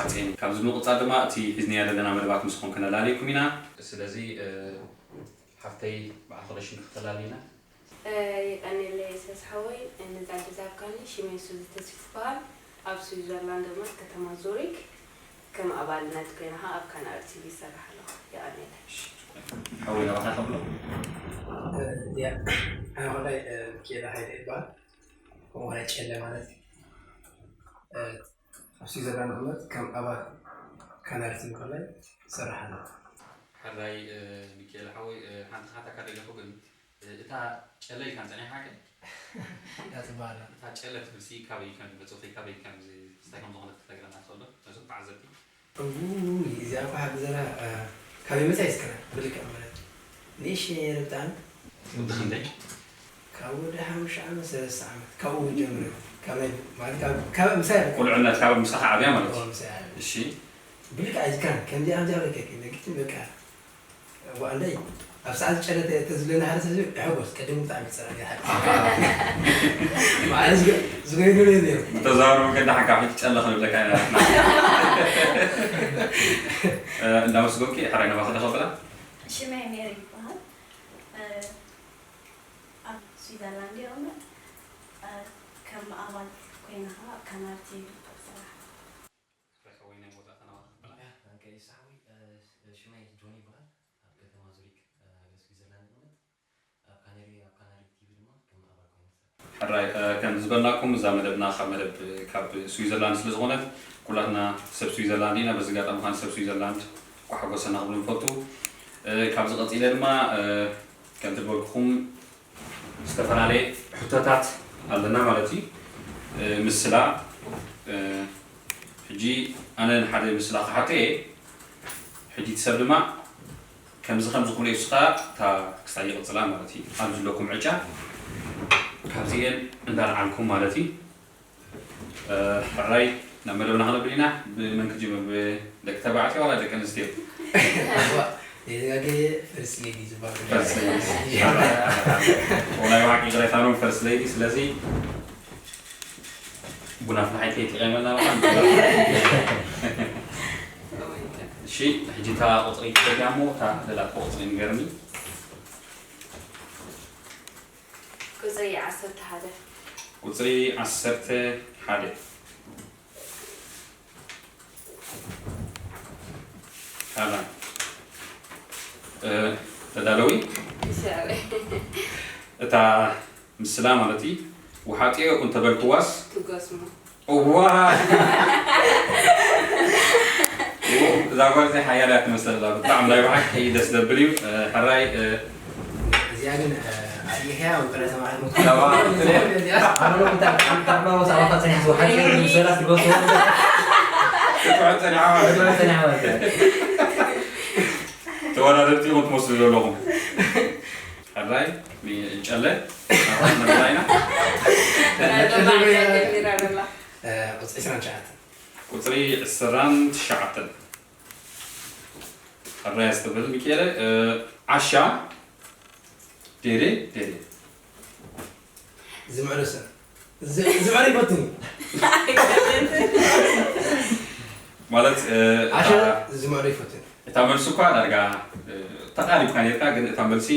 ጽዮን፣ ካብዚ ብምቕጻል ድማ እቲ ሒዝናዮ ዘለና መደባት ምስኹም ከነላልየኩም ኢና። ስለዚ፣ እ፣ ሓፍተይ በዓል ክለሽን ክተላልይና። እ፣ የቐንየለይ ሰስ ሓወይ፣ ነዛ ድዛብካኒ። ሽመይ ሱዚ ተስፉ ይበሃል። ኣብ ስዊዘርላንድ ድማ ከተማ ዙሪክ ከም ኣባልነት ኮይነ ኸኣ ኣብ ካናሪ ቲቪ ይሰርሕ ኣለኹ። የቐንየለይ። ሓወይ ናባኻ ከብሎ። እ፣ ያ፣ ኣነ ኸላይ፣ እ፣ ሚኪኤለ ሃይለ ይበሃል። ከምኡ ኸላይ ጨለ ማለት እዩ። እ፣ ኣብ ስዊዘርላንድ ማለት ከም ኣባል ካናሪ ቲቪ ኸላይ ይሰርሕ ኣለኹ። ሕራይ፣ እ፣ ሚኪኤለ ሓወይ፣ እ፣ ሓንቲ ካታ ካደለኹ ግን፣ እ፣ እታ ጨለ ኢልካ ጸኒሓ ከ? እያ ትበሃል። እታ ጨለ ትብል ሲ ካበይ ከም ዝመጸት ወይ ካበይ ከም ዝ-፣ እንታይ ከም ዝኾነት ክትነግረና ትኽእል ዶ? ነዞም ተዓዘብቲ። እውይ፣ እዚኣ እኮ ሓቂ ዘላ፣ እ፣ ካበይ መጻ ይዝክራ? ብልክዕ ማለት። ንእሽተይ ነይረ ብጣዕሚ። ወዲ ክንደይ? ካብ ወዲ ሓሙሽተ ዓመት፣ ሰለስተ ዓመት። ካብኡ ጀምረ። ካብ ናይ፣ ማለት ካብ፣ ካብ ምሳይ ቁልዕነት ካብ ምሳኻ ዓብያ ማለት እዩ። ኦ፣ ምሳይ ዓብያ። እሺ። ብልክዕ ኣይዝክራን። ከምዚኣ፣ ከምዚኣ በቃ፣ ነግትን በቃ። ዋንደይ፣ ኣብ ሰዓት ጨለ ተ-፣ ተዝብለኒ ሓደ ሰብ ይሕጎስ፣ ቅድም ብጣዕሚ ይጸላእ፣ ሓቂ። ማለት ዝገ-፣ ዝገይሩ ነይሩ። ብተዘዋዋሪ መንገዲ ሓንካ ሕጂ ጨለ ክንብለካ ኢና። እ፣ እንዳመስገንኪ፣ ሕራይ ናባኺ ዶ ከብላ? ሽመይ ሜሪ ይበሃል። እ፣ ኣብ ስዊዘርላንድ ይቕመጥ። እ፣ ከም ኣባል ኮይነ ኸኣ ኣብ ካናሪ ቲቪ ይሰርሕ። ረኸበይ ናይ መወዳእታ ናባኻ ክብላ። ኦኬ፣ ሳዊ፣ እ፣ ሽመይ ጆኒ ይበሃል። ኣብ ከተማ ዙሪክ፣ እ፣ ሃገር ስዊዘርላንድ ይቕመጥ። ኣብ ካናሪ፣ ኣብ ካናሪ ቲቪ ድማ ከም ኣባል ኮይነ እሰርሕ። ሕራይ፣ እ፣ ከም ዝበልናኩም እዛ መደብና ካብ መደብ፣ እ፣ ካብ ስዊዘርላንድ ስለ ዝኾነት ኩላትና ሰብ ስዊዘርላንድ ኢና። በዚ ኣጋጣሚ ኸኣ ንሰብ ስዊዘርላንድ እንኳዕ ሓጎሰና ክብሉ ንፈቱ። እ፣ ካብዚ ቀጺለ ድማ፣ እ፣ ከምቲ ዝበልኩኹም ዝተፈላለየ ሕቶታት ኣለና ማለት እዩ። እ፣ ምስላ፣ እ፣ ሕጂ ኣነ ንሓደ ምስላ ክሓቶ እየ። ሕጂ እቲ ሰብ ድማ ከምዚ ከምዚ ክብሎ እዩ፣ ንስኻ እታ ክስታይ ይቕጽላ ማለት እዩ። ኣብ ዘለኩም ዕጫ ካብዚኤን እንዳልዓልኩም ማለት እዩ። እ፣ ሕራይ ናብ መደብና ክነብል ኢና። ብመን ክጅምር? ብደቂ ተባዕትዮ ዋላ ደቂ ኣንስትዮ? እዋ፣ ዘይተጋገየ ፈርስት ሌዲ ዝበሃል። ፈርስት ሌዲ። ናይ ብሓቂ ይቕሬታ ነው፣ ፈርስት ሌዲ። ስለዚ ቡና ፍልሓይ ከይትቀመና በጣም። እሺ፣ ሕጂ እታ ቁጽሪ ትደግማ እሞ፣ እታ ደላትካ ቁጽሪ ንገርኒ። ቁጽሪ ዓሰርተ ሓደ። ቁጽሪ ዓሰርተ ሓደ። ካላ፣ እ፣ ተዳለዊ። ይሻለይ። እታ ምስላ ማለት እዩ። ውሓጥዮ እንተበልክዋስ ትጎስሞ። እዋ! እዛ ጓል እዚኣ ሓያል እያ ትመስል ኣላ። ብጣዕሚ ናይ ብሓቂ ደስ ዘብል እዩ። እ፣ ሕራይ፣ እ፣ እዚኣ ግን፣ እ፣ ኣሊኽያ ወይ ጥረ ተባሂሉ። ተባሂሉ። እዚኣ ኣነ እውን እንታይ፣ ካብ፣ ካብ ናብኡ ሳባታ ጸኒሓ ዝወሓጠ ምስላ ትጎስሞ። ክትውሕጥ ጸኒሓ ማለት እዩ። ክትውሕጥ ጸኒሓ ማለት እዩ። ተወዳደርቲ ኢኹም ትመስሉ ዘለኹም። ሕራይ፣ ጨለ፣ ሕራይ፣ መደባይና። እ፣ ቁጽሪ ዕስራን ትሽዓተን። ቁጽሪ ዕስራን ትሽዓተን። ሕራይ ኣስተብህል ሚኪኤለ፣ እ፣ ዓሻ፣ ዴሬ፣ ዴሬ። ዝምዕዶ ሰብ። ዝ-፣ ዝምዕዶ ይፈትን እዩ። ማለት፣ እ፣ ዓሻ እታ ዝምዕዶ ይፈትን። እታ መልሲ እኳ ዳርጋ፣ እ፣ ተቓሪብካ ነርካ፣ ግን እታ መልሲ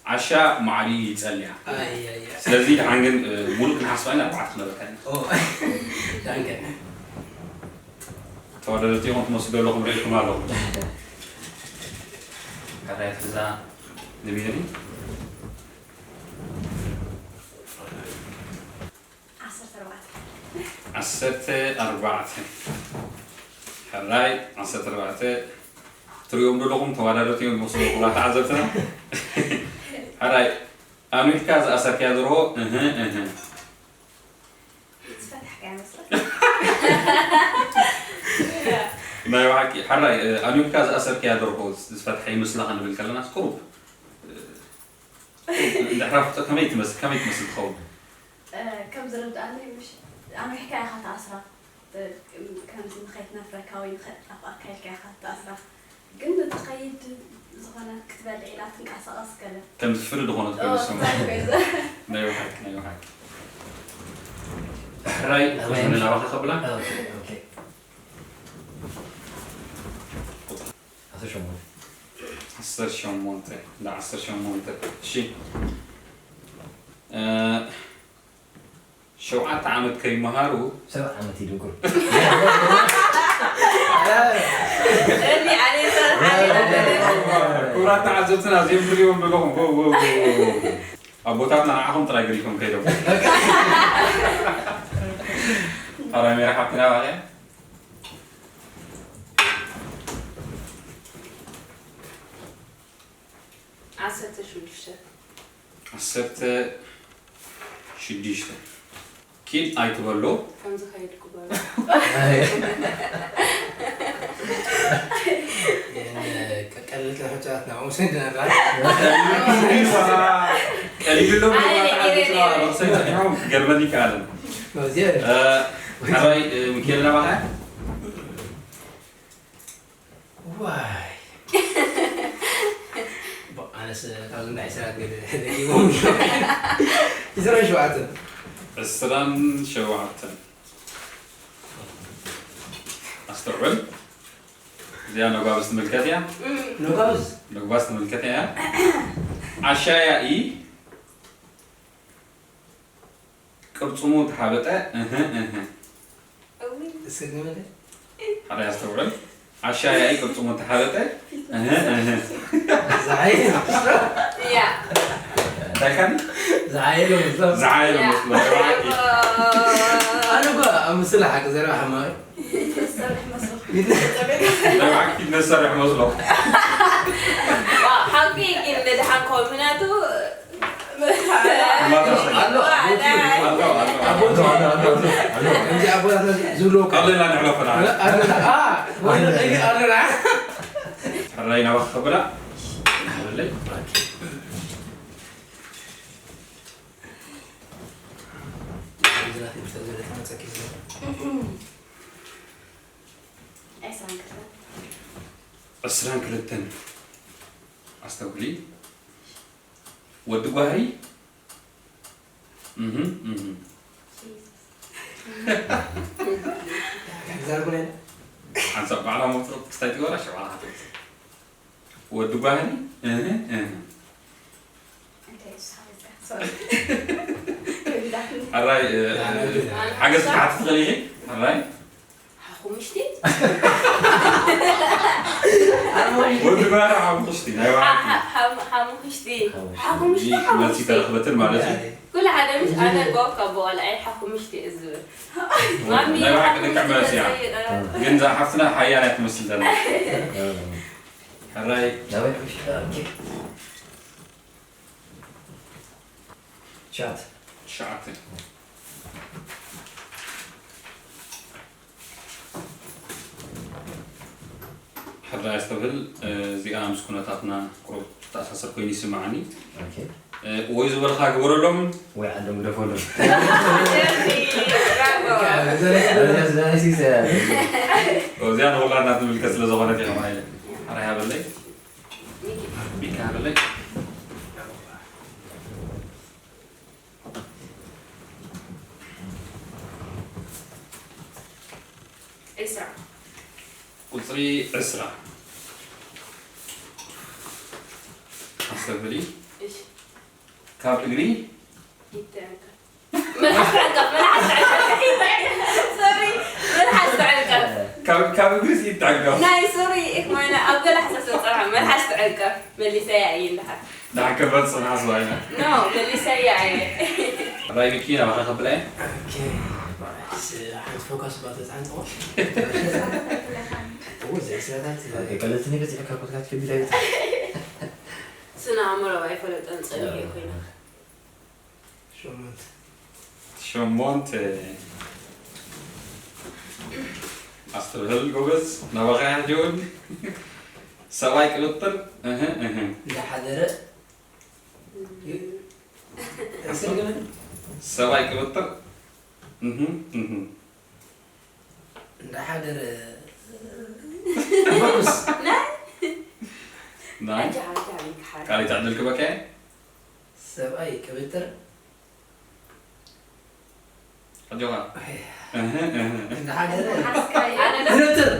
ዓሻ ማዕሪ ይጸልያ። ኣይ፣ ኣይ፣ ኣይ። ስለዚ ደሓን ግን፣ እ፣ ሙሉእ ክንሓስባ ኢና፣ ኣርባዕተ ክነበካ ኢና። ኦ። ዳንከ። ተወዳደርቲ ኢኹም ትመስሉ ዘለኹም ርኢኹም ኣለኹም። ካልኣይ ትሕዛ ንቢኒ። ዓሰርተ ኣርባዕተ። ዓሰርተ ኣርባዕተ። ሕራይ፣ ዓሰርተ ኣርባዕተ። ትሪኦም ዘለኹም ተወዳደርቲ እዮም ዝመስሉ ኩላ ተዓዘብትና። ሕራይ፣ ኣንዊሕካ ዝኣሰርካያ ደርሆ፣ እህ፣ እህ። ዝፈታሕካያ መስለካ። ናይ ብሓቂ፣ ሕራይ፣ ኣንዊሕካ ዝኣሰርካያ ደርሆ ዝፈትሐ ይመስላ ክንብል ከለናስ ቁሩብ፣ እንድሕር ኣፍልጦ ከመይ ትመስል፣ ከመይ ትመስል ትኸውን? እ፣ ከም ዝርድኣኒ፣ ምሽ-፣ ኣንዊሕካ ኢኻ ትኣስራ። እ፣ ከምዚ ንኸይትነፍረካ ወይ ንኸይትጠፍኣካ ኢልካ ኢኻ ትኣስራ። ግን ንትኸይድ ዝኾነ ክትበልዕ ኢላ ትንቀሳቐስ ገለ። ከምዚ ፍሪ ዝኾነት ኦ፣ ኮይኑ ዝስምዓ። ትኽክል። ናይ ብሓቂ፣ ናይ ብሓቂ። ሕራይ፣ ኣባይ ዝኾነ ናባኻ ከብላ? ኦኬ፣ ኦኬ። ዓሰርተ ሸሞንተ፣ እንዳ ዓሰርተ ሸሞንተ። እሺ። እ፣ ሸውዓተ ዓመት ከይመሃሩ ሰብ ዓመት ይድንቁር። እኒ ኣነ ሰብ ዓመት ክቡራት ተዓዘብትና፣ እዚኦም ትሪእዎም ዘለኹም፣ ወ፣ ወ፣ ወ፣ ወ። ኣቦታትና ንዓኹም ጥራይ ገዲፎም ከይዶም። ኣረ ሜራ ሓብትና ባቕያ። ዓሰርተ ሽዱሽተ። ዓሰርተ ሽዱሽተ። ኪድ ኣይትበሎ። ከምዚ ከይድ ግበሮ። ቀለልቲ ሕቶታት ናብኦም ሰዲና። ቀሊሉ ኣሎ። ኣነ ነጊረ ነይረ። ገርመን ይከኣልን። እዚኣ እ፣ ሕራይ፣ እ፣ ሚካኤል ናባኻ? ዋይ። ባ-፣ ኣነስ ካብዞም ናይ ዕስራ ገለ ደጊሞም። ዕስራን ሸውዓተን። ዕስራን ሸውዓተን። ኣስተውዕል። እዚኣ ነጓብስ ትምልከት እያ። ነጓብስ? ነጓብስ ትምልከት እያ። ኣሻያኢ ቅርጽሙ ተሓበጠ፣ እህ፣ እህ። እውይ። እስኪ ግመለ። ሓደ ኣስተውዕል። ኣሻያኢ ቅርጽሙ ተሓበጠ፣ እህ፣ እህ። ዝዓይ-፣ እያ። እንታይ ካን? ዝዓየለ መስሎ። ዝዓየለ ያ። መስሎ። ኣነ እኮ ኣብ ምስላ ሓቂ ዘረባ ሓማዊ። ፊት መሰርሕ መስሎ። ናይ ባዕኪ ፊት መሰርሕ መስሎ። ዋ፣ ሓቂ ግን ንድሓን ከው ምክንያቱ ኣሎ፣ ኣሎ፣ ኣሎ፣ ኣሎ። ኣሎ፣ ኣሎ፣ ኣሎ። ከምዚ ኣቦታትና ዝብልዎ እኮ። ኣለና ንሕለፈና። ኣለና፣ ኣ፣ ወይኒ ቀይር ኣለና። ሕራይ ናባኺ ከብላ። ኣለይ። ዕስራን ክልተን። ዕስራን ክልተን። ኣስተውዕሊ። ወዲ ጓህሪ። እህ፣ እህ። ዛርጉ ናይ ሓንሳብ ባዕላ መውፅእ ክስታይ ትገብራ፣ ሸባላ ክትወፅእ። ወዲ ጓህሪ። እህ፣ እህ። እንታይ እዩ ዝሳብ እዛ? ሶሪ። ሕራይ፣ እ፣ ሓገዝ ክትሓትት ትኽእሊ ኢኺ? ሕራይ። ሓሙሽቲ? ወዲ ጓህሪ ሓሙሽቲ፣ ናይ ባዕልኪ። ሓ-፣ ሓ-፣ ሓሙሽቲ። ሓሙሽቲ፣ መልሲ ሓሙሽቲ። ተረኽበትን ማለት እዩ። ኩሉ ሓደ ምሽ ኣነ ጓው ካብ በኋላ ኣይ ሓሙሽቲ እዩ ዝብል። ማሚ፣ ናይ ባዕልኪ ልክዕ ሓሙሽቲ መልሲ እያ። ተዘይዳ። ግን እዛ ሓፍትና ሓያል እያ ትመስል ዘላ። ሕራይ። ናበይ ሓሙሽቲ? ኦኬ። ትሽዓተ። ትሽዓተ። ሕራይ ኣስተብህል፣ እ፣ እዚኣ ምስ ኩነታትና ቁሩብ ትተኣሳሰር ኮይኑ ይስምዓኒ። ኦኬ። እ፣ ወይ ዝበልኻ ግበረሎም። ወይ ዓዶም ግደፈሎም። ብራቮ። እዚኣ ንኹላትና ትምልከት ስለ ዝኾነት እየ ከምኣ ኢለ። ሕራይ ሃበለይ። ሚኪ ሃበለይ። ዕስራ። ቁጽሪ ዕስራ። ኣስተብህሊ። እሺ። ካብ እግሪ ይትዕንቀፍ። መልሓስ ትዕንቀፍ፣ መልሓስ ትዕንቀፍ። ሶሪ፣ መልሓስ ትዕንቀፍ። ካብ፣ ካብ እግሪስ ይትዕንቀፍ። ናይ ሶሪ፣ ኢክ ማይና ኣብ ገለ ሓሳብ ስለ ጸንሓ፣ መልሓስ ትዕንቀፍ። መሊሰያ እየ እንድሓር። ንሓከበት ጽንሓ ስዋይና። ኖ፣ መሊሰያ እየ። ራይ ሚኪ፣ ናባኻ ከብላ እየ። ኦኬ። ስ-፣ ሓንቲ ፎካስ ባቶ ሓንቲ ኦን። እዎ፣ ዘይ ስራታት። ኦኬ፣ ቀለልቲ ነገር፣ እዚኣ ካብ ፖድካስት ከቢድ ኣይበጽሕ። ስነ ኣእምሮ ኣይፈለጠን፣ ጸኒሑ እየ ኮይና። ሸሞንተ። ሸሞንተ። ኣስተብህል ጎበዝ፣ ናባኻ ሕጂ እውን ሰብኣይ ቅብጥር፣ እህ፣ እህ። እንዳሓደረ። ሰብኣይ ቅብጥር፣ እህ፣ እህ። እንዳሓደረ። ናይ? ናይ? ኣጃ፣ ኣጃ፣ ይክሓድ። ቃል ይትዕድል ክበከ? ሰብኣይ ቅብጥር። ኣጆኻ። እህ፣ እህ። እንዳሓደረ። ሓስካዮ። ኣነ ዶ? ዝነጥር።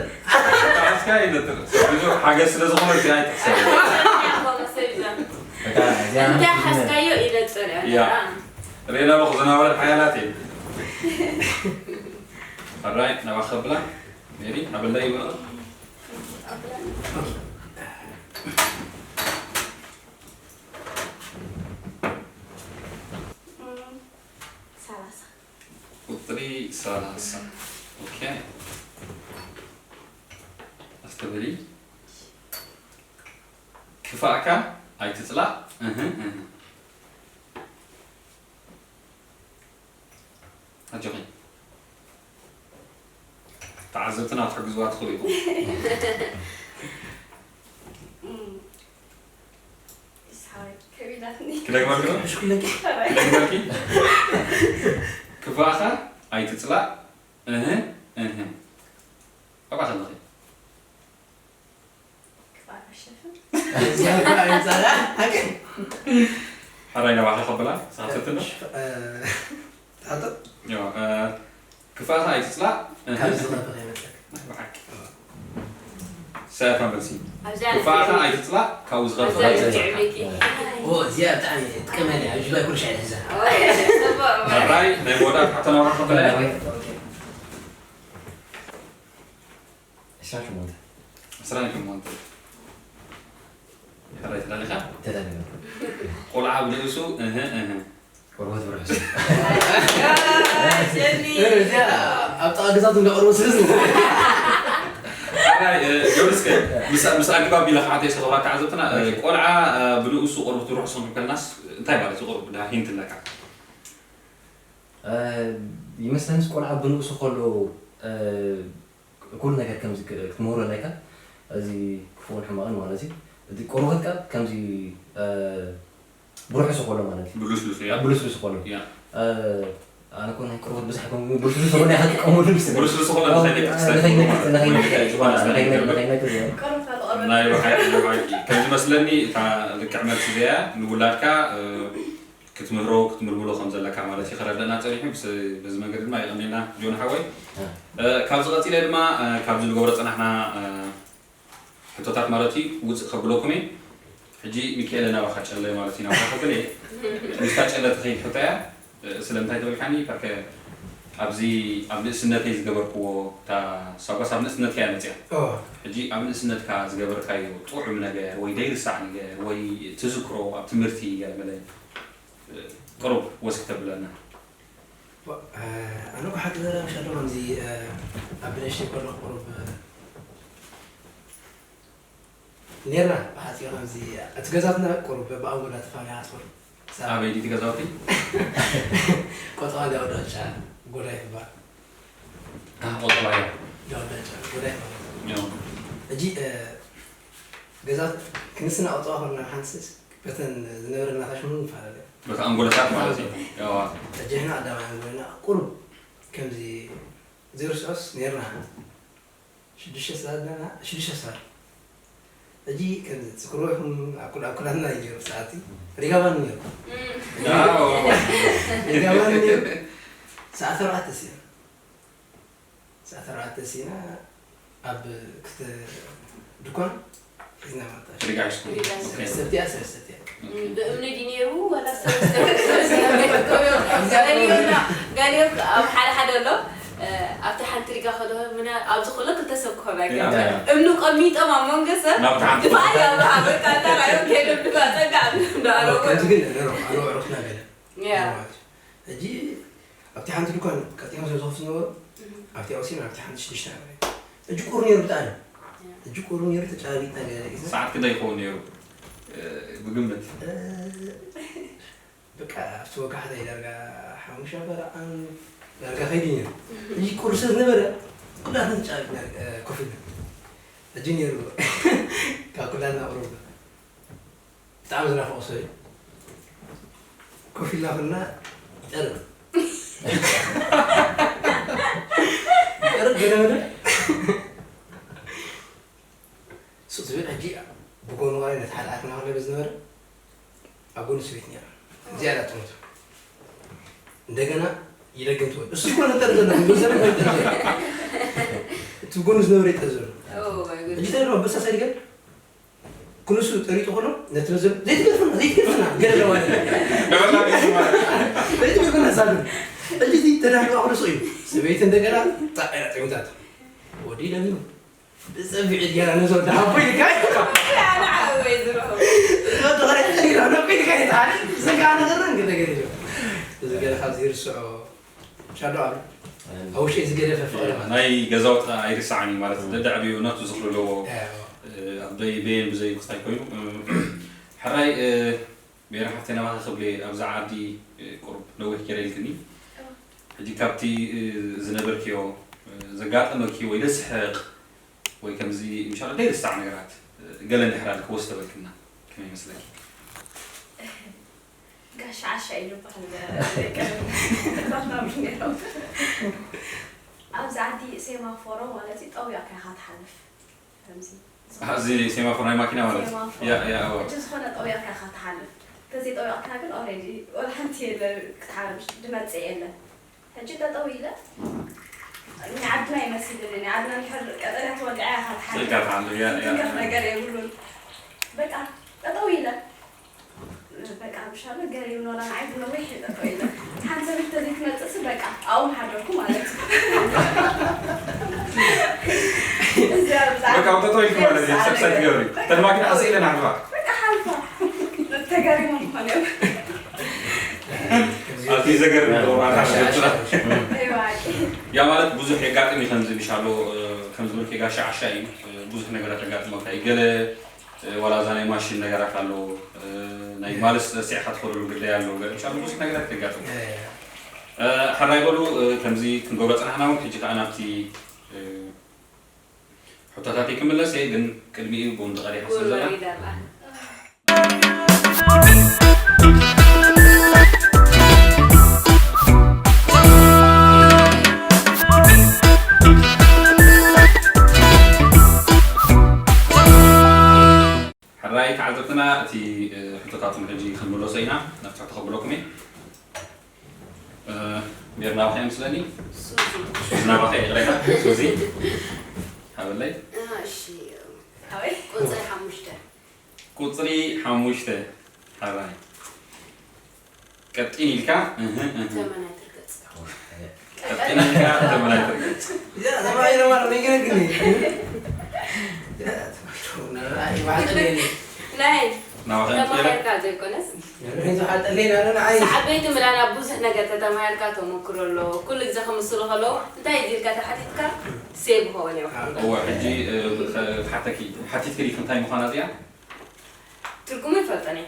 ካይ ነጥር ብዙ ሓገዝ ስለ ዝኾነ እዚኣ ኣይትሕሰብ። እንታይ ሓስካዮ ኢለ ፀሪያ ያ ሬና በኹ ዝናበረ ሓያላት እዩ። ሕራይ ናባ ከብላ ሜሪ ኣበላይ ይበላ። ሰላሳ ቁፅሪ ሰላሳ ኦኬ። ኣስተበሊ ክፋእካ ኣይትፅላእ። እህ እህ ኣጆኺ ተዓዘብትና ክትሕግዝዋ ትኽእሉ ኢኹም። ሰሓይ ከቢዳትኒ ክደግመልኩ ዶ? ሽኩለኪ ክደግመልኪ ክፋእኻ ኣይትፅላእ። እህ እህ ኣብኣ ከለኺ ክፋእ ኣሸፍን እዚኣ እኮ ኣይምፃላ ሓቂ ሓራይ ናባኻ ከበላ ሳትትን ታጠ ክፋእኻ ኣይትፅላእ። እህ ካብ ዝኸፈ ከይመፀ ናይ ብሓቂ ሰያፋ መልሲ ኣብዚኣ ክፋእኻ ኣይትፅላእ ካብኡ ዝኸፈ ኣብዚኣ ልክዕ ብለኪ እዚኣ ብጣዕሚ ጥቀመኒ ኣብ ጅባይ ኩሉ ሻዕ ዝሕዛ ኦይ፣ ጽቡቕ ማለት ሕራይ ናይ መወዳእታ ሕቶ ናባኻ ከበላ ዕስራን ሸሞንተ ዕስራን ሸሞንተ ሕራይ ተዳሊኻ ተዳሊኻ ቆልዓ ብርእሱ እህ እህ ቆርበት ብርሕሱ ጀኒ እዚኣ ኣብ ጥቓ ገዛቱ እንዳቆርቡ ስለ ዝነበረ ሕራይ ገብርስከ ምስ ኣግባብ ኢላ ከዓ ተይሰተራ ተዓዘብትና ቆልዓ ብንኡሱ ቆርበት ብርሕሱ ክንከልናስ እንታይ ማለት እዩ ቆርበት ድሃ ሂንት ኣለካ ይመስለንስ ቆልዓ ብንኡሱ ከሎ ኩሉ ነገር ከምዚ ክትምህሮ ኣለካ እዚ ክፉእን ሕማቕን ማለት እዩ እቲ ቆርበትካ ከምዚ ብርሕሱ ከሎ ማለት እዩ ብሉስሉስ እያ ብሉስሉስ ከሎ እያ ኣነ ኮ ናይ ቆርበት ብዙሕ ከም ብሉስሉስ ከሎ ኢኻ ትጥቀመሉ ምስ ብሉስሉስ ዝኾነ ንኸይነቅስ ንኸይነቅስ ንኸይነቅስ ዝኾነ ንኸይነቅስ ንኸይነቅስ ቆርበት ናይ ብሓቂ ናይ ብሓቂ ከም ዝመስለኒ እታ ልክዕ መልሲ እዚኣ ንውላድካ ክትምህሮ ክትምልምሎ ከም ዘለካ ማለት እዩ ከረደና ፀኒሑ በዚ መንገዲ ድማ የቐኔልና ጆን ሓወይ ካብዚ ቀፂለ ድማ ካብዚ ንገብሮ ፀናሕና ሕቶታት ማለት እዩ ውፅእ ከብለኩም እየ ሕጂ ሚካኤለ ናባኻ ጨለ ማለት እዩ ናባኻ ከብል እየ ምስታ ጨለ ትኸይድ ሕቶ እያ ስለምንታይ ተበልካኒ ፐርከ ኣብዚ ኣብ ንእስነተይ ዝገበርክዎ እታ ሳጓስ ኣብ ንእስነትካ እያ መፅያ ሕጂ ኣብ ንእስነትካ ዝገበርካዮ ጥዑም ነገር ወይ ደይርሳዕ ነገር ወይ ትዝክሮ ኣብ ትምህርቲ ገለመለ ቅሩብ ወስክ ተብለና ኣነ እኮ ሓቂ ዘረባ ሻዶ ከምዚ ኣብ ብለሽተይ ከሎ ቅሩብ ኔርና ብሓፂ ከምዚ እቲ ገዛትና ቅሩብ በብኣንጎላ ተፋሊያ ትበል ኣበይ ድቲ ገዛውቲ ቆጠባ እንዳ ወዳጫ ጎዳይ ትበሃል ቆጠባ እያ እንዳ ወዳጫ ጎዳይ ማለት ያው ሕጂ ገዛ ክንስና ቆጠባ ኮና ሓንስስ በተን ዝነበረና ታሽሙ ንፈላለ በቲ ኣንጎለታት ማለት እዩ ያዋ ሕጂ ሕና ቀዳማይ ኣንጎለና ቁሩብ ከምዚ ዘይርስዖስ ኔርና ሽዱሽተ ሰባት ኣለና ሽዱሽተ ሰባት ሕጂ ከም ትዝክርዎ ኢኹም ኣብ ኩል- ኣብ ኩላትና እዩ ነይሩ ሰዓቲ ሪጋባን ነይሩ ሪጋባን ነይሩ ሰዓት ኣርባዕተ ሲና ሰዓት ኣርባዕተ ሲና ኣብ ክልተ ድኳን ሒዝና መጣ ሪጋሽ ሰለስተቲያ ሰለስተቲያ ብእምኒ ድዩ ነይሩ ወላ ሰለስተ ሰለስተ ገሊኦም ገሊኦም ኣብ ሓደ ሓደ ኣሎ ኣብቲ ሓንቲ ሪጋ ከሎ ምና ኣብዚ ከሎ ክልተ ሰብ ክኾና እምኒ ቀሚጦም ኣብ መንጎ ሰብ ናብቲ ሓንቲ ድፋዕ ኣብርሃ በቃ እንዳ ራእዮም ከይዶም ድፋዕ ፀጋ እንዳኣለዎ ከምዚ ግን ነሮ ኣነ ዕሩፍና ገለ ያ ማለት እዩ። ሕጂ ኣብቲ ሓንቲ ድኳን ቀጢኖም ስለ ዝኸፍቱ ነበሩ ኣብቲ ኣውሲን ኣብቲ ሓንቲ ሽዱሽተ ነበረ ሕጂ ቁሩ ነይሩ ብጣዕሚ ሕጂ ቁሩ ነይሩ ተጫባቢጥና ገለ ደቂስና ሰዓት ክንደይ ይኸውን ነይሩ ብግምት በቃ ኣብቲ ወጋሕታ እዩ ዳርጋ ሓሙሻ በረኣን ዳርጋ ከይዱ ነይሩ ሕጂ ቁሩ ስለ ዝነበረ ኩላትና ተጫባቢጥና ኮፍ ኢልና ሕጂ ነይሩ ካብ ኩላትና ቁሩብ ብጣዕሚ ዝናፍቆ ሰብ እዩ ኮፍ ኢልና ኩልና ይጠርጥ ይጠርጥ ገለ በለ ሱቅ ዝብል ሕጂ ብጎኑ ዋላ ነቲ ሓደ ኣርክና ከለ ዝነበረ ኣብ ጎኑ ስቤት ነራ እዚኣ ዳ ትሞት እንደገና ይደግም ትወድ እሱ ስኮነ ጠር ዘሎ ብዘለ ጎኑ ዝነበረ ይጠዘሉ። ሕጂ ተረድኦ፣ በሳ ሳይድ ገለ ክንሱ ጠሪጡ ከሎ ነቲ ነዘሎ ዘይትገርፍና ዘይትገርፍና ገለ ለዋለ ዘይትገርፍና ሳሉ። ሕጂ እዚ ተዳህዶ ኣኽሎ ስቕ እዩ። ሰበይቲ እንደገና ጣዕያ ጠይሙታት ወዲ ለሚኑ ብጸቢዕ ገና ነዞ ዳቦ ይልካ እዚ ገለ ካብዚ ይርስዖ ሻዶ ኣሎ። ኣብ ውሽጢ ዝገደፈ ፍቕሪ ማለት ናይ ገዛውትኻ ኣይርሳዕን እዩ ማለት ደደዕብዩ ናቱ ዝኽሪ ኣለዎ። ኣቦይ በየን ብዘይ ክስታይ ኮይኑ ሕራይ ቤራ ሓፍተይ ናባኺ ክብሊ ኣብዛ ዓዲ ቁሩብ ነዊሕ ገይረ ኢልክኒ። ሕጂ ካብቲ ዝነበርክዮ ዘጋጠመኪ ወይ ደስሕቕ ወይ ከምዚ ምሻ ደይርሳዕ ነገራት ገለ እንድሕር ክወስተ በልክና ከመይ ይመስለኪ? ጋሽ ዓሻ እዩ ዝበሃል ቀደም ተዛራቢ ነይሮም። ኣብዚ ዓዲ ሴማፎሮ ማለት እዩ ጠውያካ ኢኻ ትሓልፍ። ከምዚ ኣብዚ ሴማፎር ናይ ማኪና ማለት እዩ። ያ ያ ኣዎ። ሕጂ ዝኾነ ጠውያካ ኢኻ ትሓልፍ። ተዘይ ጠውያካ ግን ኦሬዲ ወላ ሓንቲ የለ ክትሓልፍ ድመጽእ የለን። ሕጂ ጠጠው ኢለ ናይ ዓድና ይመስልኒ ናይ ዓድና እንድሕር ቀጠልያ ተወልዐ ኢኻ ትሓልፍ። ኢልካ ትሓልፍ ያ ያ። ትንከፍ ነገር የብሉን። በቃ ጠጠው ኢለ በቃ ብሻሎ ገሪም ኖላ ንዓይ ብነዊሕ ይጠቆ ኢለ ሓንቲ ሰበይቲ ተዘይትመፅእሲ በቃ ኣብኡ ምሓደርኩ ማለት እዩ። እዚኣ ብዛዕባ በቃ ኣብኡ ጠጠው ኢልኪ ማለት እዩ ሰብ ሳይ ትገብሪ ተድማኪ ዓስ ኢለን ሓልፋ በቃ ሓልፋ ተገሪሞም ምኾነ እዮም። ኣዝዩ ዘገርም ዶ ኣራሽ ገጽና። ያ ማለት ብዙሕ የጋጥም እዩ ከምዚ ምሻሎ ከምዚ ብልኪ ጋሻ ዓሻ እዩ ብዙሕ ነገራት የጋጥመካ እዩ ገለ ዋላ እዛ ናይ ማሽን ነገራት ኣሎ ናይ ማለት ረሲዕካ ትኸደሉ ግዳይ ኣሎ ገለ ምሻሎ ብዙሕ ነገራት የጋጥም ሓራይ በሉ ከምዚ ክንገብሮ ፅናሕና እውን ሕጂ ከዓ ናብቲ ሕቶታተይ ክምለስ እየ ግን ቅድሚኡ ቡን ተቐዲሓ ስለ ዘላ ሕራይ ተዓዘብትና እቲ ሕቶታትኩም ሕጂ ክንምለሶ ኢና ናብቲ ሕቶ ከብለኩም እየ ሜር ናባኸ እያ ምስለኒ ሱዚ ናባኸ ይቕሬታ ሱዚ ሃበለይ እሺ ቁፅሪ ሓሙሽተ ቁፅሪ ሓሙሽተ ሓራይ ቀጢን ኢልካ እህ እህ ተመናይ ትርገፅ ቀጢን ኢልካ ተመናይ ትርገፅ ያ ተባይ ነው ማለት ነው ይገርግኝ ናይ ናባኸ እምፅእ ኢለ ተማሂርካ ዘይኮነስ ንሕን ዝሓጠለይ ናለና ዓይሽ ዓበይቲ ምላና ብዙሕ ነገር ተተማሂርካ ተመክሮ ኣሎ ኩሉ ግዜ ክምስሉ ከለዉ እንታይ እዩ ኢልካ ተሓቲትካ ሴብ ክኸውን እዮም እወ ሕጂ ሓተኪ ሓቲትኪ ዲኪ እንታይ ምዃና እዚኣ ትርጉሙ ይፈልጠን እየ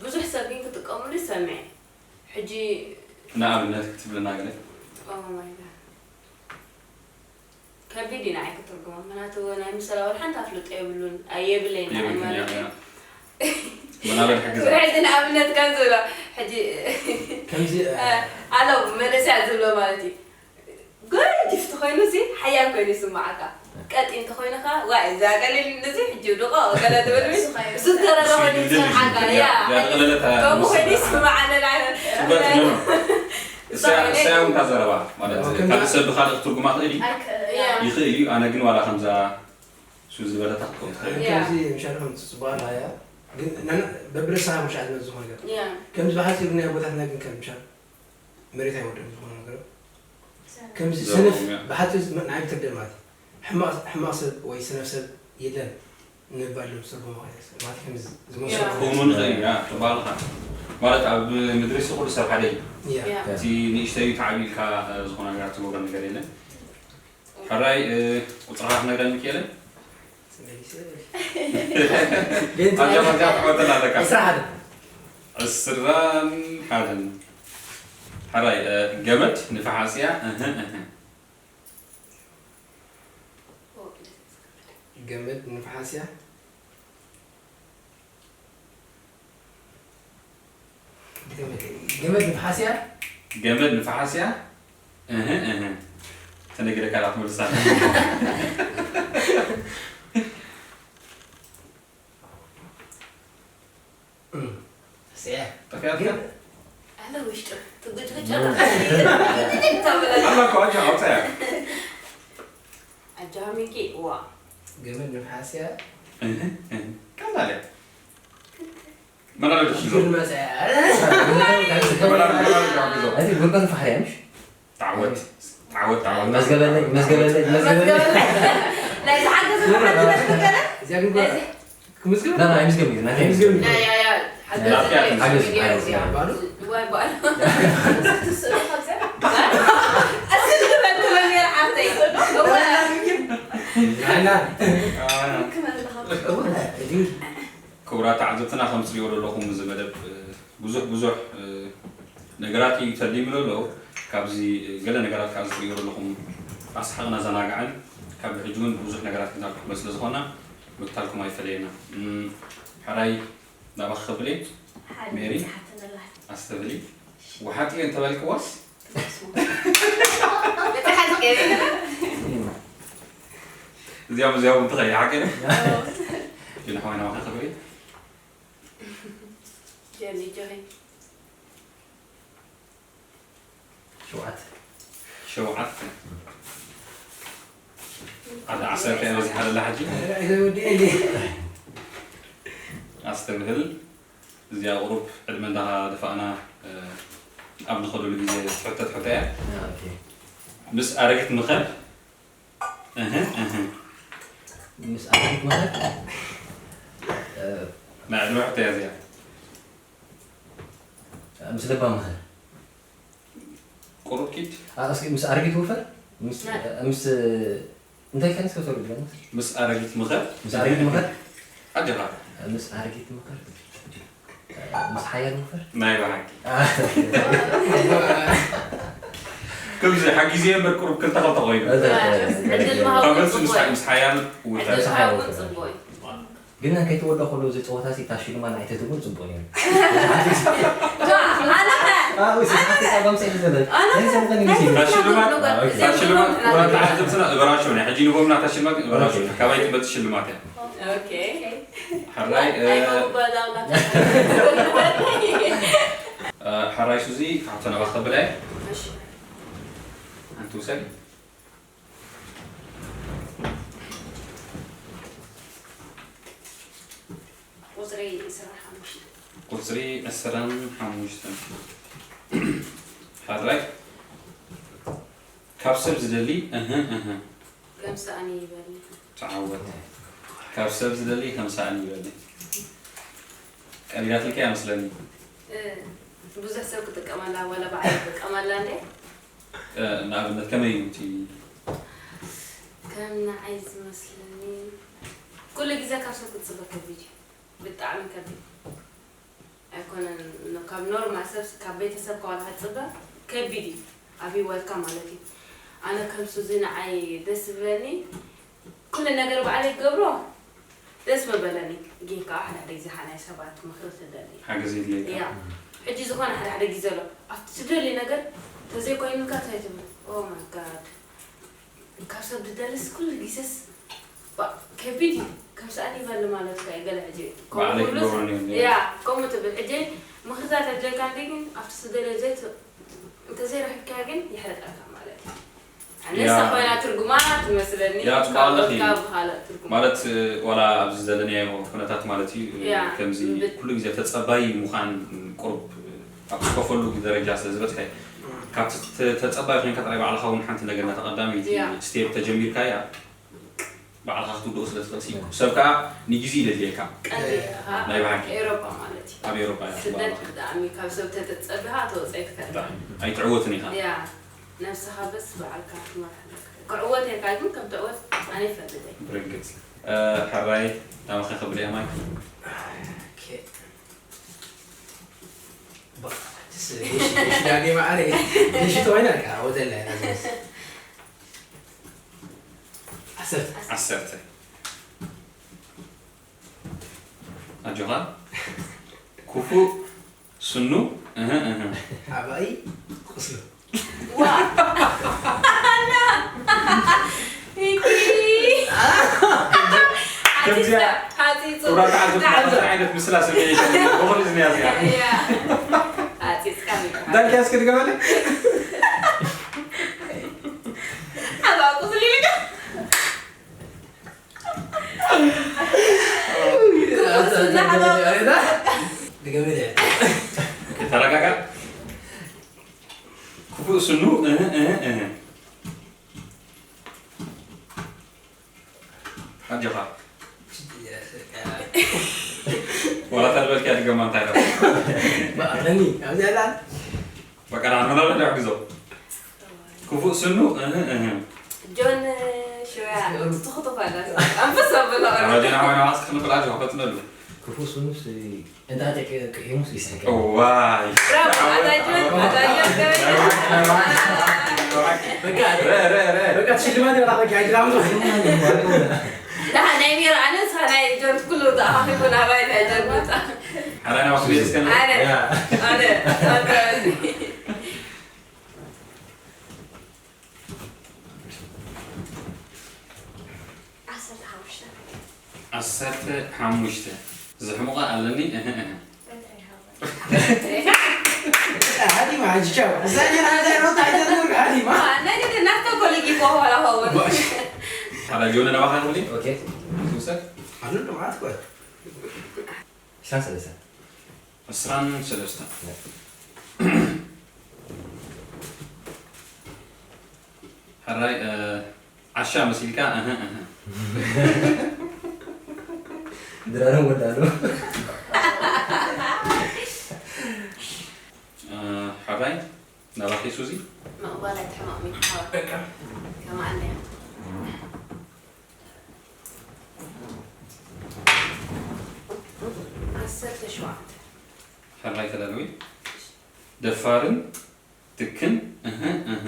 ብዙሕ ሰብ ግን ክጥቀምሉ ይሰምዐ ሕጂ ንኣብነት ክትብልና ገለ ከቢድ እዩ ንዓይ ክትርጉሞ ምክንያቱ ናይ ምሰላ ወላ ሓንቲ ኣፍልጦ የብሉን ኣየብለይ ንዓይ ማለት እዩ ሕዚ ንኣብነት ከም ዝብሎ ሕጂ ኣሎ መንእሰያት ዝብሎ ማለት እዩ ገዲፍ ተኮይኑ ሲ ሓያል ኮይኑ ይስምዓካ ቀጢን ተኮይኑ ከ ዋይ እዛ ቀሊል እዚ ሕጂ ድቆ ገለ ትብል ምስ ዝተረረ ኮይኑ ይስምዓካ ያ ከምኡ ኮይኑ ይስምዓኒ እሳ እውን እታ ዘረባ ማለት ካልእ ሰብ ብካልእ ክትርጉማ ክእል እዩ ይኽእል እዩ ኣነ ግን ዋላ ከምዛ ሱ ዝበለታ ክትከውን ትኽእል ከምዚ ምሻል ከም ትፅቡቃ ኣላ እያ ግን በብርእሳ ምሻ ዝመዝ ዝኾነ ነገር ከምዚ ብሓፂሩ ናይ ኣቦታትና ግን ከም ምሻል መሬት ኣይወደን ዝኾነ ነገር ከምዚ ሰነፍ ብሓፂሩ ናይ ብትግደል ማለት ሕማቕ ሰብ ወይ ሰነፍ ሰብ የለን ንምባል ዶ ትርጉም ማለት ከምዚ ዝመስሉ ክኾኑ ንኽእል ኢና ትባልኻ ማለት ኣብ ምድሪ ሲ ኩሉ ሰብ ሓደ እዩ እቲ ንእሽተዩ ተዓቢልካ ዝኾነ ነገር ትገብሮ ነገር የለን ሕራይ ቁፅርኻ ክነግረኒ ክየለ ኣጃ ኣጃ ትዕወተና ኣለካ ዕስራን ሓደን ሕራይ ገመድ ንፋሓስያ እህ እህ ገመድ ንፋሓስያ ገመድ ንፋሓስያ ገመድ ንፋሓስያ እህ እህ ተነግረካ ዳ ትመልሳ ስያ ጠፊኣትካ ኣለ ውሽጡ ትጉጭጉጭ ኣላ እኮ ኣጃ ኣውፅያ ኣጃ ሚኪ ገመድ ንፋስ እያ። እህ፣ እህ። ቀላል እያ። መላሎ ደስ ይብሎ። ሽግር መጻያ። መላሎ፣ መላሎ ይጋብዞ። እቲ ጉልበት ፋሕርያ ምሽ ተዓወት፣ ተዓወት፣ ተዓወት። መዝገበለይ መዝገበለይ መዝገበለይ መዝገበለይ። ናይ ዝሓገዘ መሓገዘ መዝገበለይ። እዚኣ ግን ጓ- ክምዝግብ? ና ና ኣይምዝገብ እዩ ናተይ ኣይምዝገብ ምዝገብ እዩ። ያ፣ ያ፣ ያ። ሓገዝ ናፍያ ሓገዝ ሓገዝ ሓገዝ ሓገዝ። ባሉ። ዋይ፣ ባሉ። ስስኡ ካብዚኣ። ኣስል ዝበልኩ መምህር ሓፍተይ። እወ። ናና። ክመልኻ። እወ፣ ድንጊ። ክቡራት ተዓዘብትና፣ ከም ትሪእዎ ዘለኹም እዚ መደብ፣ እ፣ ብዙሕ ብዙሕ፣ እ፣ ነገራት እዩ ተሊሙ ዘሎ። ካብዚ፣ እ፣ ገለ ነገራት ካብ ዝትሪእዎ ዘለኹም ኣስሓቕን ኣዘናጋዕን ካብ ሕጂ እውን ብዙሕ ነገራት ሒዝናልኩም ስለ ዝኾና ምክታልኩም ኣይፈለየና። እም፣ ሕራይ ናባኺ ከብል እየ። ሜሪ? ኣስተብህሊ። ወሓጥ እየ እንተበልክዋስ? በቲ ሓቂ። እዚኦም እዚኦም እንተኸይ ሓቂ ነው። ግን ኣሕዋይ ናባኺ ከብል እየ። ጀኒ ጆይ። ሸውዓተ ሸውዓተ። ኣብ ዓሰርተ እያ በዚሓ ዘላ ሕጂ። ኣይተወዲኤ እንዴ? ኣስተብህል። እዚኣ ቁሩብ ዕድመ እንዳደፋእና፣ እ፣ ኣብ ንኸደሉ ግዜ ትሕተት ሕቶ እያ። ኦኬ ምስ ኣረጊት ምኸድ። እህ፣ እህ። ምስ ኣረጊት ምኸድ እ፣ ናይ ዕድመ ሕቶ እያ እዚኣ። ምስ ለባ ምኸድ ቁሩብ ኪድ። ኣ፣ እስኪ ምስ ኣረጊት ውፈር ምስ ናይ- ምስ እንታይ ከንስ ከተሩ ብለን ምስ ኣረጊት ምኸድ። ምስ ኣረጊት ምኸድ ኣጆኻ። ምስ ኣረጊት ምኸድ ምስ ሓያል ውፈር ናይ ብሓቂ። ኣ፣ ከምዚ ሓጊዜ እምበር ቁሩብ ክልተ ክልተ ኮይኑ። እዛ- ዕድል ምሃብ ካብ መልሲ ምስ ጽቡቕ እዩ። ምስ ሓያል ውፈር። ዕድል ምሃብ እውን ጽቡቕ እዩ። ግን ከይትወዶ ከሎ እዚ ጸወታ ሲ ታሽልማ ናይ ተትብሉ ጽቡቕ እዩ ዋ፣ ኣነ ኸ? ኣ፣ ወይ ሲ ሓቂ ጻጋም ሰይ ዘለ ኣነ ናይ ሰምከን ይሲ ናይ ታሽልማት ንጎ- ታሽልማት ንጎ- ኩራ ተዓዘብትና እበራሾ ናይ ሕጂ ንቦምና ታሽልማት እበራሾ ካባይ ትመጽእ ሽልማት እያ። ኦኬ። ሓራይ እ፣ ኣይመውባዳውና። እ፣ ሓራይ ሱዚ ካብቶ ናባኺ ከብል እየ። እሺ። ሓንቲ ውሰድ። ቁጽሪ ዕስራን ሓሙሽተን። ቁጽሪ ዕስራን ሓሙሽተን። ሓራይ ካብ ሰብ ዝደሊ እህ እህ ከም ሳእኒ ይበል። ተዓወት። ካብ ሰብ ዝደሊ ከም ሳእኒ ይበል። ቀሊላትልካ እያ መስለኒ። እ፣ ብዙሕ ሰብ ክጥቀመላ ዋላ በዓል ክጥቀመላ እንዴ? እ፣ ንኣብነት ከመይ እዩ እቲ ከም ንዓይ ዝመስለኒ ኩሉ ግዜ ካብ ሰብ ክትጽበ ከቢድ እዩ። ብጣዕሚ ከቢድ ኣይኮነን። ኖ-፣ ካብ ኖርማል ሰብ ካብ ቤተሰብ ከዋላ ክትጽበ ከቢድ እዩ። ኣብ ህይወትካ ማለት እዩ። ኣነ ከም ሱዚ ንዓይ ደስ ዝብለኒ ኩሉ ነገር ባዕለይ ክገብሮ ደስ ምበለኒ። ግን ከዓ ሓደ ሓደ ግዜ ከዓ ናይ ሰባት ምኽሪ ትደሊ። ሓገዝ የድልየካ? ያ፣ ሕጂ ዝኾነ ሓደ ሓደ ግዜ ኣሎ ኣብቲ ትደልዮ ነገር ተዘይኮይኑልካ እንታይ ትብል? ኦ ማይ ጋድ፣ ካብ ሰብ ድደልስ ኩሉ ግዜስ ባ-፣ ከቢድ እዩ። ከም ሳእኒ ይበል ማለት እኮ እዩ። ገለ ሕጂ ከምኡ ባዕለይ ትብልስ፣ ክገብሮ ነይሩ። ያ፣ ከምኡ ትብል። ሕጂ ምኽርታት የድልየካ እንዲ ግን ኣብቲ ትደልዮ ዘይት-፣ እንተዘይረኺብካዮ ግን የሕርቀካ ማለት እዩ። ኣነስ ያ። ኮይና ትርጉማ ትመስለኒ ያ፣ ጽቡቕ ካብ ኣለኺ። ካብ በሃለ ትርጉማ። ማለት፣ እ፣ ዋላ ኣብዚ ዘለናዮ ኩነታት ማለት እዩ፣ እ፣ ያ፣ ከምዚ ብ- ኩሉ ግዜ ተጸባይ ምዃን ቁሩብ፣ እ፣ ኣብ ትከፈሉ ደረጃ ስለ ዝበጽሐ፣ ካብቲ ተ-፣ ተጸባይ ኮይንካ ጥራይ ባዕልኻ እውን ሓንቲ ነገር ነታ ቀዳመይቲ ያ። ስቴፕ ተጀሚርካያ፣ ባዕልኻ ክትውድኦ ስለ ትኽእል ሲ፣ ሰብ ከኣ ንግዜ እዩ ዘድልየካ። ቀንዲ፣ ናይ ብሓቂ። ኤውሮጳ ማለት እዩ። ኣብ ኤውሮጳ እያ ስደት ትበሃል። ብጣዕሚ ካብ ሰብ ተተጸብኻ ትወጸይ ትከድ። ብጣዕሚ ኣይትዕወትን ኢኻ። ያ፣ ነብስኻ በስ ባዕልካ ክትመርሕ ኣለካ። ክዕወት ኢልካ ግን ከም ትዕወት ኣነ ይፈልጥ እየ። ብርግጽ። እ፣ ሕራይ ናባኻ ከብል እየ ማይክ። ኦኬ። ባ-፣ ደስ፣ ደስ፣ ደስ ዳዴ ማዕረ። ደስ ተወይና፣ ወደላ፣ ያዘዝ። ዓሰርተ። ዓሰርተ። ኣጆኻ። ክፉእ ስኑ፣ እህ፣ እህ። ዓባይ ቁስሉ። ዋ! ና! ኢኪ! ከምዚኣ ሓጺጽካ፣ ሓጺጹ። ክቡራት ተዓዘብቲ፣ ከምዚ ዓይነት ምስላ ስምዒት ብኹሉ ዝንያ እዚኣ። ያ። ሓጺጽካ ሚካ። ዳንኪያ እስኪ ድገመለይ። ዓባይ ቁስሊ ኢልካ። ድገሚ። ተረጋጋ። ክፉእ ስኑ እህ እህ እህ። ኣጆኻ። ዋላ ተልበልኪያ ድገማ እንታይ ረባ? ባዕለኒ ኣብዚ ኣላ። በቃ ንዓና ዶ ሕግዞ? ክፉእ ስኑ እህ እህ። ጆን ሽወያ ትኹትኹ ኣላ። ኣንበሳ በላ። ኣራጀና ሆይና ኣስክ ንብላ ጆ ፈጥነሉ። ክፉእ ስኑስ እንታተይ ቅሒሙስ ይስሕቅ። እዋይ። ብራቮ፣ ኣታ ጆን፣ ኣታ ጆን ገበያ። በቃ፣ ረ፣ ረ፣ ረ። በቃ፣ ሽልማት ይበላ፣ በቃ፣ ኣይትላምዶ። ዳ፣ ናይ ሚራ፣ ኣነ ንስኻ ናይ ጆን ኩሉ ተኣኻኺቡ ናባይ ናይ ጆን መጻ። ኣረ፣ ናይ ዋስቤ እስከ። ኣረ፣ ያ። ኣረ፣ ኣረ። ዓሰርተ ሓሙሽተ። ዓሰርተ ሓሙሽተ። ዝሕሙቐ ኣለኒ፣ እህ፣ እህ። በትሪ ሃባ። ሃዲማ፣ ሕጂ ቻው። እዛ ጀና፣ እዛ ሮታ፣ እዛ ኖር፣ ሃዲማ። አ፣ ነገ ናፍታ ኮሌጅ ይጓዋላ ሆወን። ባሽ። ሓዳ ጆነ ናባኻ ይኹን። ኦኬ። ትውሰድ። ኣሉ ድማ ኣትኮ። ዕስራን ሰለስተን። ዕስራን ሰለስተን። ሕራይ፣ እ፣ ዓሻ መሲልካ፣ እህ፣ እህ። ድራር ወዳሉ። እ፣ ሕራይ፣ ናባኺ ሱዚ። ምቕባል ኣይትሕመቕ ሚኪ ሓወይ። በቃ። ከማኣ እንድያ። ዓሰርተ ሸውዓተ። ሕራይ ተዳለዊ። ደፋርን ትክን፣ እህ፣ እህ።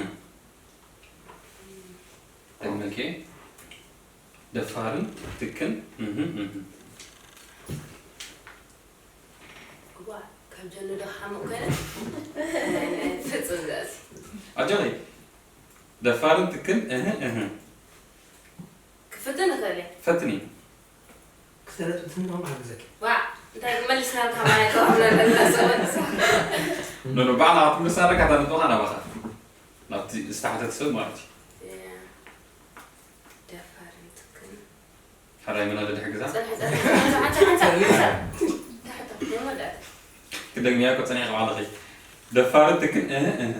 ደግመልኪ። ደፋርን ትክን፣ እህ፣ እህ። እዋ፣ ካብ ጀኑ ዶ ሓሙቕ ገለ? ፍጹም ዛዚ። ኣጆኺ። ደፋርን ትክን፣ እህ፣ እህ። ክፍትን እኽእል እየ። ፈትኒ። ክሰለጥ ብትንተን ክሕግዘኪ። ዋዕ፣ እንታይ መሊስናልካ ማለት እዩ? ኣሁን ነገር ሰው መልሳ። ኖ፣ ኖ፣ ባዕላ ክትምልሳ ኣለካ፣ እታ ነጥብኻ ናባኻ። ናብቲ ዝተሓተተ ሰብ ማለት እዩ። ያ። ደፋር እንትክን። ካልኣይ መን ኣሎ ድሕግዛ? ጽንሕ፣ ጽንሕ፣ ጽንሕ፣ ጽንሕ፣ ጽንሕ። ታሕታ፣ ናይ መወዳእታ። ክደግምያ እኮ ጸኒሐ ባዕልኺ። ደፋር እንትክን፣ እህ፣ እህ።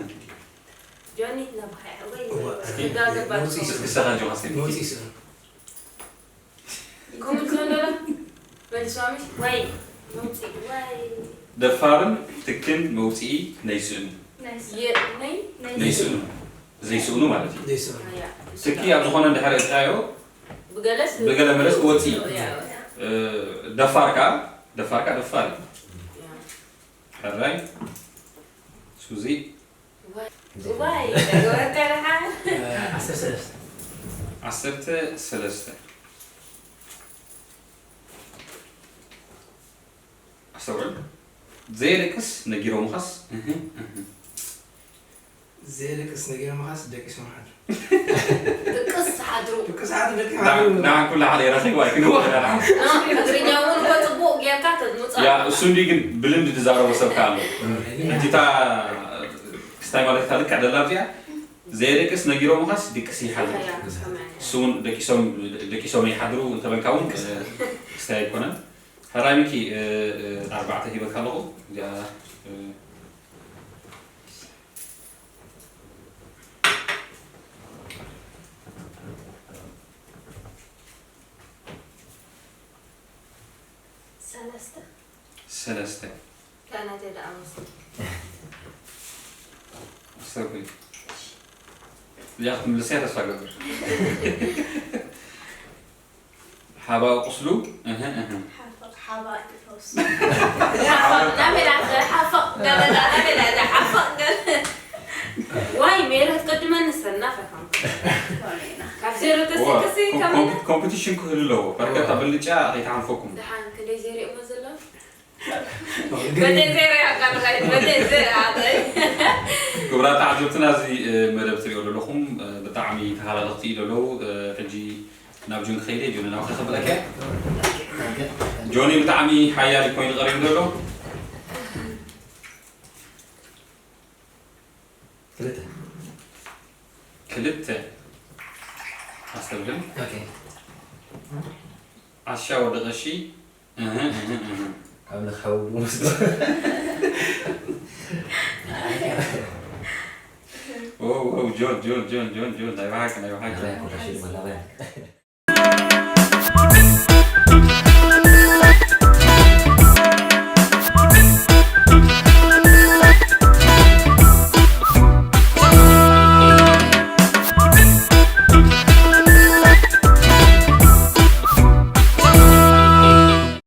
ጆኒ፣ ነብኻ ወይ እዋ፣ እስኪ፣ ዘጋገባ መውጽኢ ትኸውን። እስኪ፣ እስኪ፣ እስኪ፣ መውጽኢ ስእኑ። ከምኡ ትብሎ ዶ? መልስዋ ምሽ? ወይ፣ መውጽኢ፣ ወይ። ደፋርን ትክን መውጽኢ ናይ ስእኑ። ናይ ስእኑ። የ-፣ ናይ? ናይ ናይ ስእኑ። ስእኑ። ዘይስእኑ ማለት እዩ። ዘይስእኑ። ያ። ትኪ ኣብ ዝኾነ እንድሕር እትኣዮ፣ ብገለስ ብገለ መለስ ክወጽእ እዩ። ያ። እ፣ ደፋር ከኣ፣ ደፋር ከኣ ደፋር እዩ። ያ። ሕራይ፣ ሱዚ፣ ዋይ፣ ተገበርካ ደሓን። እ፣ ዓሰርተ ሰለስተ። ዓሰርተ ሰለስተ። ኣስተውዕል። ዘየደቅስ ነጊሮምኻስ፣ እህ፣ እህ። ዘየደቅስ ነጊሮምኻስ ደቂሶም ሓድሩ። ድቅስ ሓድሩ። ድቅስ ሓድሩ፣ ደቂሶም ዳ-፣ ሓድሩ። ዳ-፣ ኩላ ሓደ የራኺ ዋይ፣ ክንወ-፣ ዳ-፣ ዳ-፣ አ፣ ትግርኛ እውን እኮ ጽቡቕ ጌርካ ተምጽእ ያ፣ ኣለኻ። እሱ እንዲ ግን ብልምድ ዝዛረቦ ሰብ ከኣ ኣሎ። እም። ሕጂ እታ ክስታይ ማለት እታ ልክዕ ደላ እዚኣ፣ ዘየደቅስ ነጊሮምኻስ ድቅስ ይሓድር። ያ፣ ሰማይ። እሱ እውን ደቂሶም፣ ደቂሶም ይሓድሩ እንተበልካ እውን፣ እ፣ ክስታይ ኣይኮነን። ሕራይ ሚኪ፣ እ፣ እ፣ ኣርባዕተ ሂበካ ኣለኹ። እዚኣ፣ እ፣ ሰለስተ። ሰለስተ። ከናተይ ደኣ መስ-፣ ኣስተውዕሊ። እዚኣ ክትምልሰያ ተስፋ እገብር። ሓባእ ቁስሉ፣ እህ፣ እህ። ሓፋ-፣ ሓባእ ፈውሱ። ሓፋ-፣ ናበይ ደኣ፣ ሓፋ-፣ ናበይ ደኣ፣ ናበይ ደኣ፣ ሓፋ-፣ ገለ። ዋይ፣ ሜላት ቀድመኒ ሰና ፈታም። ካብ ዜሮ ተስኢ ዋ፣ ተስኢ ኮም-፣ ከመይ ኮም-፣ ኮምፒቲሽን ክህሉ ኣለዎ። በርከት ዋ። ብልጫ ከይትሓልፈኩም። ደሓን ክንደይ ዜሮ እሞ ዘሎ? በተይ ዜሮ ያቃልቃይ፣ በተይ ዜሮ ያቃልቃይ። ክቡራት ተዓዘብትና፣ እዚ፣ እ፣ መደብ ትሪኦ ዘለኹም፣ እ፣ ብጣዕሚ ተሃላለኽቲ እዩ ዘለዉ። እ፣ ሕጂ ናብ ጆን ክኸይደ፣ ጆን ናብኻ ከብለካ። ጆኒ ብጣዕሚ ሓያል ኮይኑ ቀሪቡ ዘሎ። ክልተ። ክልተ። ኣስተብህል። ኦኬ። ዓሻ ወዲ ቀሺ ኣምላኽ ሓው ምስሉ። ጆን ጆን ጆን ጆን ጆን ናይ ብሓቂ ናይ ብሓቂ።